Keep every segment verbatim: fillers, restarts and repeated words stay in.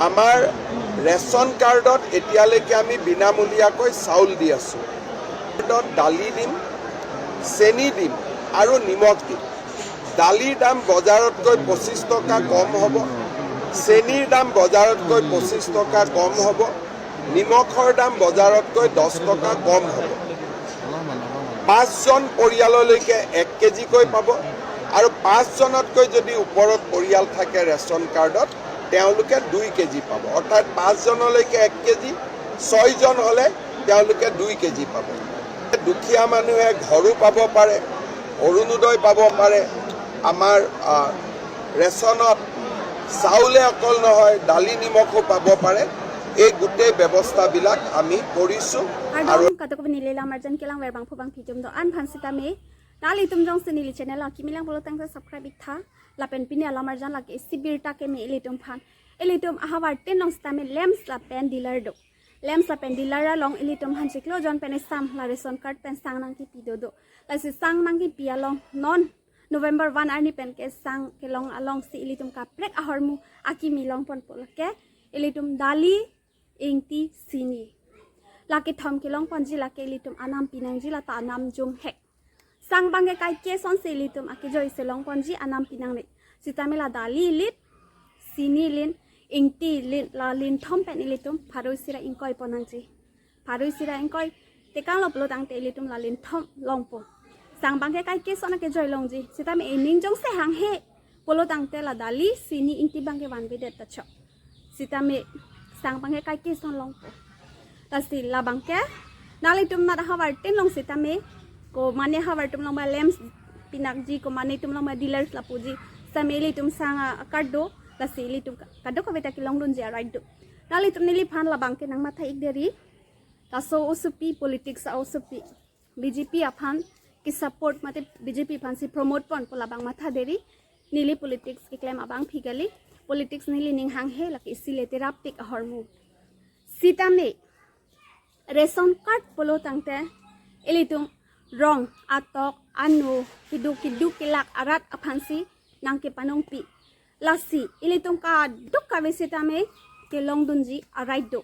আমাৰ ৰেচন কাৰ্ডত এতিয়ালৈকে আমি বিনামূলীয়াকৈ চাউল দি আছো। কাৰ্ডত দালি দিম, চেনি দিম আৰু নিমখ দিম। দালিৰ দাম বজাৰতকৈ পঁচিছ টকা কম হ'ব, চেনিৰ দাম বজাৰতকৈ পঁচিছ টকা কম হ'ব, নিমখৰ দাম বজাৰতকৈ দহ টকা কম হ'ব। পাঁচজন পৰিয়াললৈকে এক কেজিকৈ পাব আৰু পাঁচজনতকৈ যদি ওপৰত পৰিয়াল থাকে ৰেচন কাৰ্ডত, তেওঁলোকে দুই কেজি পাব। অৰ্থাৎ পাঁচজনলৈকে এক কেজি, ছয়জন হ'লে তেওঁলোকে দুই কেজি পাব। দুখীয়া মানুহে ঘৰো পাব পাৰে, অৰুণোদয় পাব পাৰে। আমাৰ আহ, ৰেচনত চাউলে অকল নহয়, দালি নিমখো পাব পাৰে। এই গোটেই ব্যৱস্থাবিলাক আমি কৰিছো। Kardom, kadokave neli lamarjan kelangver bangphu bangphi atum do-an aphan sitame, nanglitum jongsi neli channel akimi lang pulo tangte subscribe ik tha. Lapen pini alamarjan lake isi birta keme ilitum aphan. Ilitum ahavar tin along sitame LAMPS lapen dealer do. LAMPS lapen dealer along ilitum aphan chiklo jon pen esam la ration card pen sang nangkipi dodo. Lasi sang nangkipi along non November one arni pen ke sang kelong alongsi ilitum kaprek ahormu akimi longponpo lake ilitum dali, ingti, sini. Lake thom kelongponji lake ilitum anam pinangji, lata anam jumhek. Sang abangke kaike asonsi ilitum akejoisi longponji, anam pinangne. Sitame la dali lit, sini lit, ingti lit, la lit thom pen ilitum pharo isi ra ingkoi pon nangji. Pharo isi ra ingkoi tekanglo pulo tangte ilitum la lit thom longpo. Sang abangke kaike ason akejoi longji. Sitame ining jongsi hanghe pulo tangte la dali, sini, ingti abangke vanvedet ta chok. Sitame sang abangke kaike ason longpo. Lasi labangke nanglitum nat ahavar tin along sitame, ko mane ahavar atum along ba LAMPS pinakji, ko mane atum along ba dealers lapuji. Sitame ilitum sang a-card do, lasi ilitum ka-, kadokave ta kelongdunji a-right do. Nanglitum neliphan labangke nangmatha ik deri. Laso osopi, politics a-osopi, BJP aphan ke-support mate BJP aphansi promote ponpo labang matha deri. Neli politics keklem abangphi kali. Politics neli ning hanghe, lake isi le terapik ahormu. Sitame ration card pulo tangte ilitum rong, atok, ano, keduk, keduk kelak arat aphansi nangkepanongpi. Lasi ilitum kadokave sitame kelongdunji a-right do.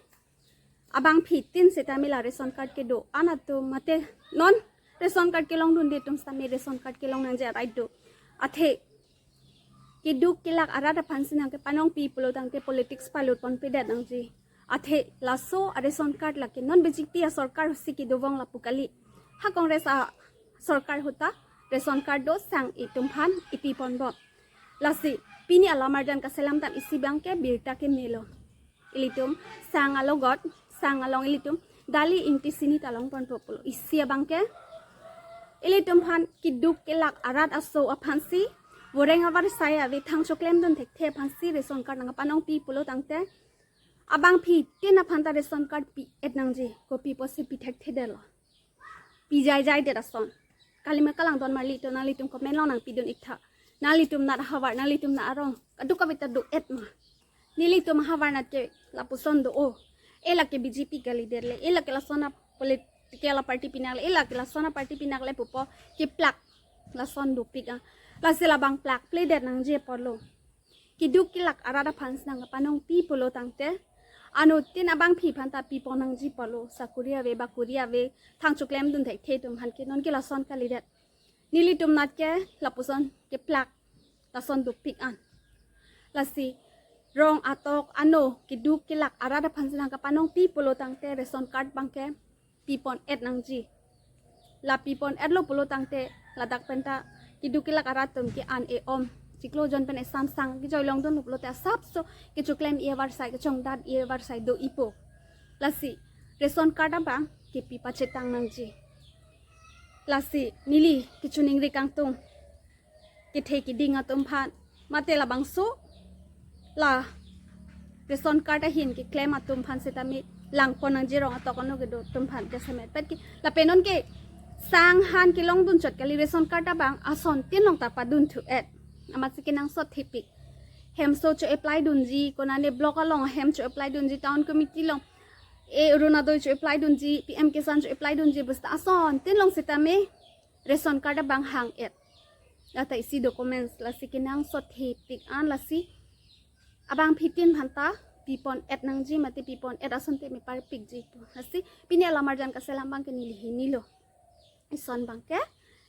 Abangphi tin sitame la ration card kedo-an atum mate non ration card kelongdunde atum sitame ration card kelong nangji a-right do. Athe keduk kelak arat aphansi nangkepanongpi pulo tangte politics palut ponpedet nangji. Athe laso a-ration card lake non BJP asorkar si kedo vong lapu kali. Ha Congress asorkar ahut ta ration card do, sang itum aphan ipi ponbom. Lasi pini alamarjan kaselam tam isi abangke birta kemelo. Ilitum sang alogot, sang along ilitum dali, ingti, sini ta longponpo pulo. Isi abangke ilitum aphan keduk kelak arat aso aphansi, voreng avarsai ave, thang choklemdun thekthe aphansi ration card nangpanongpi pulo tangte, abangphi tin aphan ta ration card pi-et nangji, kopi pusi pi thekthedetlo. Pi jaijaidet ason. Kalima kalang don marli to nanglitum comment along nangpidun ik tha. Nanglitum nat ahavar, nanglitum nat arong kadokave ta do-et ma? Nelitum ahavar nat ke lapuson do-o. E lake BJP kalidet le, e lake lason a-political a-party pinakle, e lake lason a-party pinakle pupo keplak lason dopik a. Lasi labang plakpledet nangji apotlo. Keduk kelak arat aphansi nangpanongpi pulo tangte, anuttin abangphi aphan ta pipon nangji apotlo, sakori ave, bakori ave, thang choklemdun thekthe atum aphan ke nonke lason kalidet. Nelitum nat ke lapuson keplak lason dopik an. Lasi rong, atok, ano, keduk kelak arat aphansi nangpanongpi pulo tangte ration card abangke pipon-et nangji. La pipon-etlo pulo tangte ladak pen ta keduk kelak arat atum ke an e-om, chiklo jon pen esam sang kejoi longdunlo pulote asapso kechoklem-i avarsai, kechongdat-i avarsai do-ipo. Lasi ration card abang kepi pachetang nangji. Lasi neli kachiningri kangtung kethe keding atum aphan mate labangso la ration card ahin keklem atum aphan sitame langpon nangji, rong, atok, ano kedo atum aphan kesemet pet ke. Lapen nonke sang han kelongdun chot kali, ration card abang asontin along ta padunthu-et. Amatsi kenangsot thepik. Hemso cho-apply dunji, konane block along hem cho-apply dunji, town committee along e Orunodoi cho-apply dunji, PM Kisan cho-apply dunji, bosta asontin along sitame ration card abang hang-et. Lata isi documents, lasi kenangsot thepik an, lasi abangphi tin aphan ta pipon-et nangji mate pipon-et asonte me parpikji pu. Lasi pini alamarjan kaselam abangke neli hinilo. Ison abangke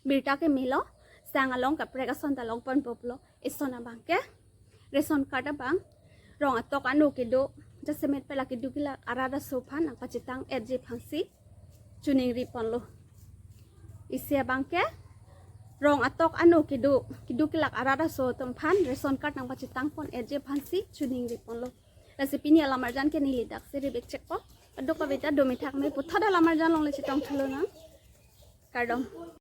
birta kemelo, sang along kaprek ason ta longponpo pulo. Ison abangke ration card abang rong atok ano kedo, jasemet pen la kedo kelak arat aso aphan nangpachethang-etji aphansi choningriponlo. Isi abangke rong atok ano kedo, kedo kelak arat aso atum aphan ration card nangpachethangpon-etji aphansi choningriponlo. Lasi pini alamarjan ke neli daksi ribekchekpo. Kadokave ta dome thakme, puthot alamarjan along le chetongthu lonang. Kardom.